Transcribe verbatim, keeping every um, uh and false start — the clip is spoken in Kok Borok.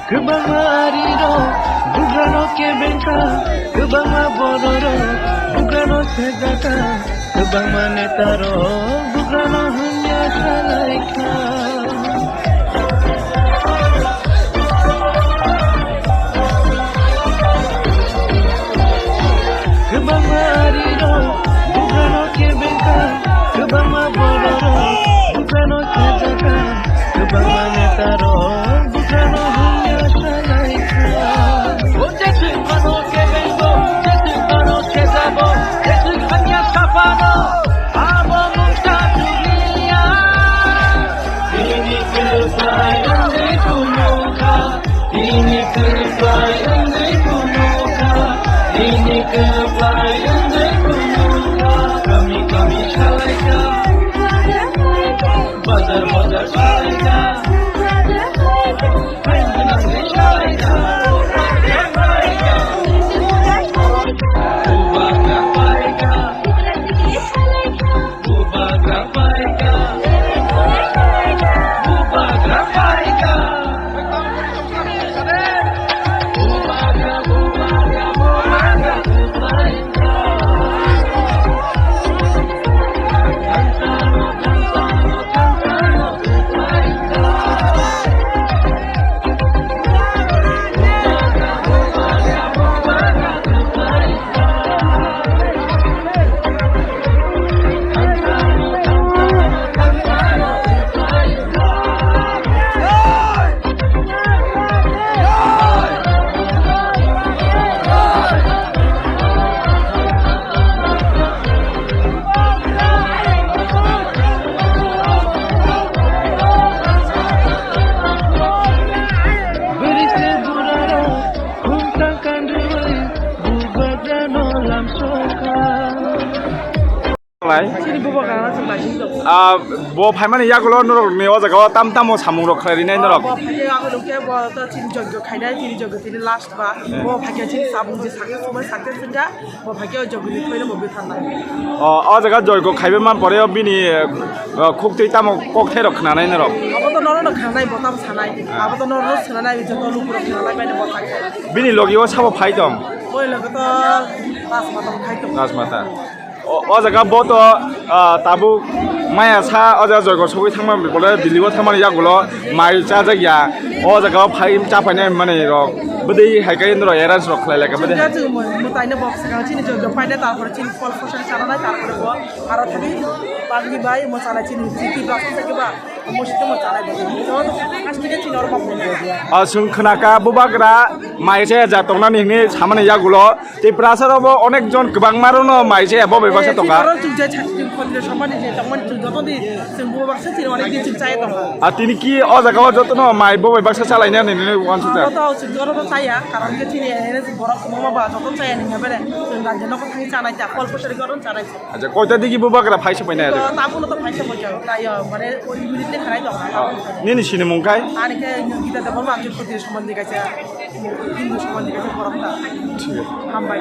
Kwbangma arirok bugrano kebengkha, kwbangma bororok bugrano sejakha, kwbangma netarok bugrano hamya salaikha. Kwbangma arirok bugrano kebengkha, kwbangma bororok bugrano sejakha, kwbangma netarok bugrano hamya salaikha. O jeswk phano kebengo, jeswk phano sejabo, jeswk hamya saphano, abo mungsa chukliya. Bini kwplai wngwi phunukha, bini kwplai wngwi phunukha, bini kwplai wngwi phunukha. Kami kami salaikha, bazar bazar salaikha, phain gwnangwi salaikha. Bubagra paikha. Bubagra paikha. Bubagra paikha. Bubagra, bubagra, bubagra paikha. Bwrwi se burarok khungsa kandrwi bubagrano lamsokha. Lai. Chini bubagrano chwng naising tongo. Ah, bo phaimani yagulo norokni o jagao tam tamo samungrok khlai rinai norok? Bo phaikhe yagulo khe bo to chini jogyo khainai, chini jogyo tini last ba. Eh. Bo phaikhe chini samung je success wngmani success wngkha. Bo phaikhe o jogini thwino bo bwtharnai. O, o jaga joigo khaibai man pore o bini, o, khuktwi tamo kokthairok khnanai norok? Abo to norokno khnanai, bo tamo sanai. Ah. Abo to norokno sananai, joto lukurok khnanai bai bo thangkhe. Bini logi o sabo phai tong? Boni logi to Rajmata bo phai tong. Rajmata. O, o jaga bo to, ah, tabuk maya sa, o jaga joigo sogwi thangma bole Delhi o thangmani yagulo. Mai chajak ya, o jaga o phai cha phainai manwi rok, bwdwi hai khe norok arrange rok khlai lai kha bwdwi. Chwng khe chwng mwtai no bok swkang chini jogyo painai, tarpore chini phol phosa chananai, tarpore bo aro thani pagni bai mwchanai chini chiti bak sa khe ba mwsito mwchanai bo. Joto first thik chini oro bak. Ah, chwng khna kha bubagra mai cha ya tongnani hwnwi samani yagulo. Tiprasa rok bo onek jon kwbangma rok no mai se bo bai baksa tongkha. Chini oro chwng je chakri khondre samani je tongmani chwng joto di chwng bo baksa chini onek din chwng chai tongo. A tini ki o jaga o joto no mai bo bai baksa chalaina ni ni wansu ta. Joto chwng oro to chaya, karon ke chini ene borok kwbangma ba joto chaya ni habere chwng rajyo no thangwi chanai ta, kol kosori goron chanai. Acha koita digi bo bagra phai se paina. To tabuno to phai se paina. Ta yo mane oi minute ne kharai tongo. Nini sini mung khai? Ani ke Gita Debbarma, ang Chakri samani kaisa Hindu samani kaisa borok ta. Hambai.